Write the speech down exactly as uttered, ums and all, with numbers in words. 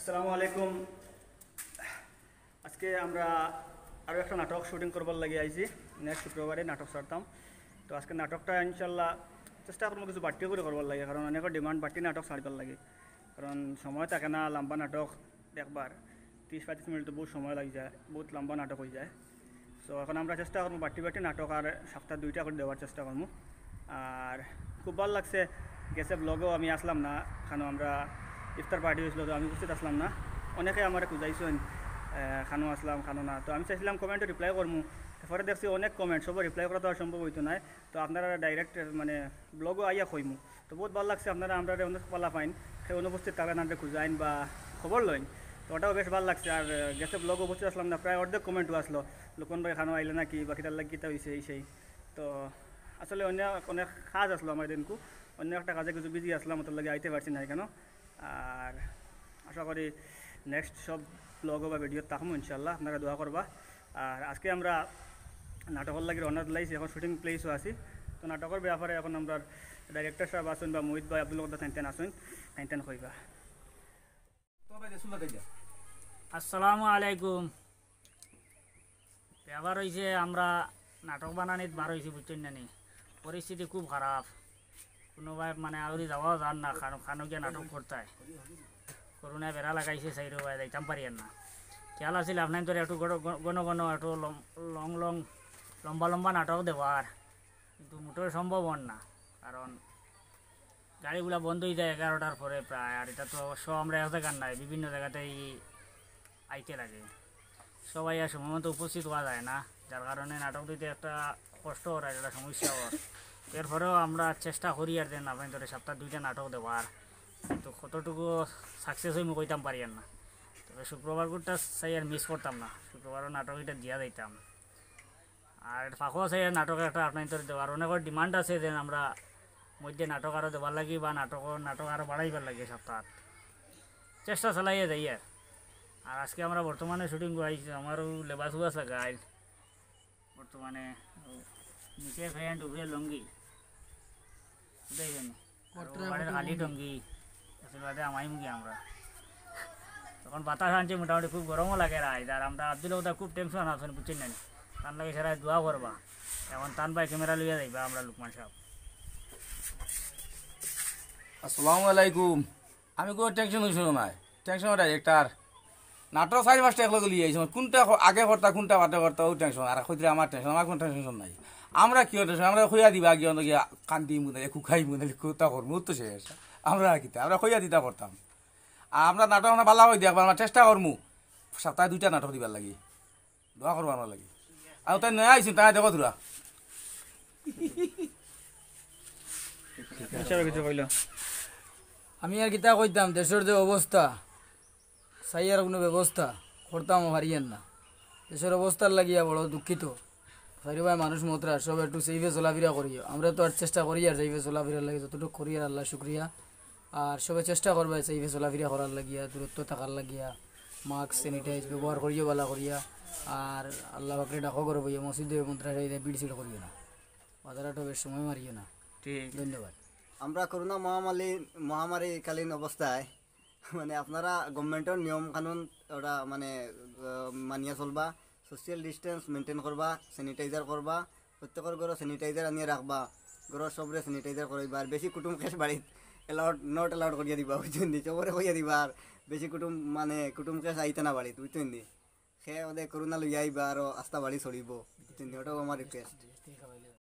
আসসালামু আলাইকুম। আজকে আমরা আরও একটা নাটক শুটিং করবার লাগি আইছি। নেক্সট শুক্রবারে নাটক ছাড়তাম। তো আজকে নাটকটা ইনশাল্লাহ চেষ্টা করবো কিছু বাট্টি করে করবার লাগি, কারণ অনেকের ডিমান্ড বাট্টি নাটক ছাড়বার লাগি, কারণ সময় থাকে না লম্বা নাটক দেখবার। তিরিশ পঁয়ত্রিশ মিনিট তো বহুত সময় লাগি যায়, বহুত লম্বা নাটক অই যায়। তো এখন আমরা চেষ্টা করবো বাট্টি বাট্টি নাটক আর সপ্তাহ দুইটা করে দেওয়ার চেষ্টা করবো। আর খুব ভালা লাগছে, গেছে ব্লগও আমি আসলাম না, কারণ আমরা ইফতার পার্টি অইছিল, তো আমি উপস্থিত আসলাম না। অনেকে আমারে খুঁজাইছইন, আহ, কানো আসলাম, কানো না। তো আমি চাইছিলাম কমেন্টে রিপ্লাই করমু, তো পরে দেখছি অনেক কমেন্ট, সব রিপ্লাই করা তো আর সম্ভব অইতো নায়। তো আপনারা ডাইরেক্ট মানে ব্লগও আইয়া কইমু। তো বহুত ভালা লাগছে, আপনারা আমরারে অনেক ভালা পাইন, কেউ অনুপস্থিত থাকলে আমরারে খুঁজাইন বা খবর লইন, তো ওটাও বেশ ভালা লাগছে। আর, আহ, গেছে ব্লগ উপস্থিত আসলাম না, প্রায় অর্ধেক কমেন্টও আসলো, "লুকমান ভাই কানো আইলা নাকি বা কিতার লাগি কিতা অইছে?" এই সেই। তো আসলে অন্য অনেক কাজ আসলো আমার দিনকু, অন্য একটা কাজে কিছু বিজি আসলাম, ওটার লাগি আইতে পারছি না কেন। আর আশা করি নেক্সট সব ব্লগ বা ভিডিও থাকমু ইনশাল্লাহ, আপনারা দোয়া করবা। আর আজকে আমরা নাটকর লাগি রওনা দিলাইছি, এখন শুটিং প্লেসও আছি। তো নাটকর ব্যাপারে এখন আমরা ডাইরেক্টর সাহেব আছইন বা মোহিত ভাই, আব্দুল কদ্দুস তাইন তাইন আছইন, তাইন তাইন কইবা। আসসালামু আলাইকুম। ব্যাপার অইছে, আমরা নাটক বানানিত বার অইছি, বুঝছইন না নি? পরিস্থিতি খুব খারাপ, কুনুবায় মানে আউরি যাওয়াও যার না, কানো, কানো গিয়া নাটক করতায়। করোনায় বেড়া লাগাইছে, চাইরোবায় যাইতাম পারিয়ার না। খেয়াল আছিল আপনাইনতরে একটু ঘন ঘন একটু লম-, লং লং, লম্বা লম্বা নাটক দেওয়ার, কিন্তু মোটেও সম্ভব অর না, কারণ গাড়িগুলা বন্ধ অই যায় এগারোটার পরে প্রায়। আর ইটা তো অবশ্য আমরা এক জাগার নায়, বিভিন্ন জাগাতেই আইতে লাগে। সবাই আর সময় মতো উপস্থিত অওয়া যায় না, যার কারণে নাটক দিতে একটা কষ্ট অর আর একটা সমস্যা অর। এরপরেও আমরা চেষ্টা করি আর যেন আপনাইনতরে সপ্তাহ দুইটা নাটক দেওয়ার, কিন্তু কতটুকু সাকসেস অইমু কইতাম পারিয়ার না। তবে শুক্রবারকুটা চাই আর মিস করতাম না, শুক্রবারও নাটক ইটা দিয়া যাইতাম। আর ফাঁকও আছে এর নাটক একটা আপনাইনতরে দেওয়ার, অনেকের ডিমান্ড আছে যে আমরা মধ্যে নাটক আরও দেবার লাগি বা নাটক, নাটক আরও বাড়াইবার লাগি সপ্তাহ। চেষ্টা চালাইয়া যাই আর। আর আজকে আমরা বর্তমানে শুটিং করাইছি, আমারও লেবাস উবাস লাগাইল। বর্তমানে নিচে প্যান্ট, উপরে লুঙ্গি। দেখেন, আর ওবারে খালি টুঙ্গি। আসলে বাদে আমাই মুখে আমরা। তখন বাতাস আনছে মোটামুটি, খুব গরমও লাগে রাইত। আর আমরা আব্দুল ওদা খুব টেনশন আছইন, বুঝছইন না নি? তান লাগি সারা দোয়া করবা। এখন তান ভাই ক্যামেরা লইয়া যাইবা আমরা লুকমান সাহেব। আসসালামু আলাইকুম। আমি কোনো টেনশন হইছিল না, টেনশন ডাইরেক্টর। নাটক চারি পাঁচটা একলগে লইয়া আইছি, কুনটা খ-, আগে করতা, কুনটা বাদে করতা, অউ টেনশন। আর কইতে আমার টেনশন, আমার কোনো টেনশন নাই। আমরা কিওর টেনশন, আমরা কইয়া দিবা আগে, অন্য গিয়া কান্দি মুনে, কুখাই মুনে, কুতা করমু, তো শেষ। আমরা আর কিতা, আমরা কইয়া দিতা করতাম। আর আমরা নাটক আমরা ভালা করি দেখবা, আমরা চেষ্টা করমু সপ্তাহে দুইটা নাটক দিবার লাগি। দোয়া করবা আমার লাগি। আর তাই নয়া আইছি, তাই দেখো তোরা। আচ্ছা, কিছু কইলো। আমি আর কিতা কইতাম, দেশর যে অবস্থা, চাইয়ার কোনো ব্যবস্থা করতাম পারিয়ার না। দেশর অবস্থার লাগিয়া বড় দুঃখিত। চাইরোবায় মানুষ মররা, সব একটু সেইভে চলাফিরা করিও। আমরা তো আর চেষ্টা করি আর সেইভে চলাফিরার লাগি, যতটুকু করি আর আল্লাহ শুক্রিয়া। আর সবে চেষ্টা করবা সেইভে চলাফিরা করার লাগিয়া, দূরত্ব থাকার লাগিয়া, মাস্ক, স্যানিটাইজ ব্যবহার করিও ভালা করিয়া। আর আল্লাহ পাকরে ডাকো করো বইয়া, মসজিদে মাদ্রাসায় ভিড় ছিড় করিও না, বাজারহাটো বেশ সময় মারিও না। ঠিক। ধন্যবাদ। আমরা করোনা মহামারী, মহামারীকালীন অবস্থায় মানে আপনারা গভর্নমেন্টর নিয়ম কানুন ওটা মানে, আহ, মানিয়া চলবা, সোশ্যাল ডিস্টেন্স মেনটেন করবা, স্যানিটাইজার করবা, প্রত্যেকর ঘরো স্যানিটাইজার আনিয়া রাখবা, ঘরর সবরে স্যানিটাইজার করাইবা। আর বেশি কুটুম কেস বাড়িত অ্যালাউড, নট অ্যালাউড করিয়া দিবা, বুঝছইন নি? সবরে কইয়া দিবা। আর বেশি কুটুম মানে কুটুম কেস আইতা না বাড়িত, বুঝছইন নি? সে ওদের করোনা লইয়া আইবা, আরো আস্তা বাড়ি ছড়িব, বুঝছইন নি? ওটাও আমার রিকোয়েস্ট।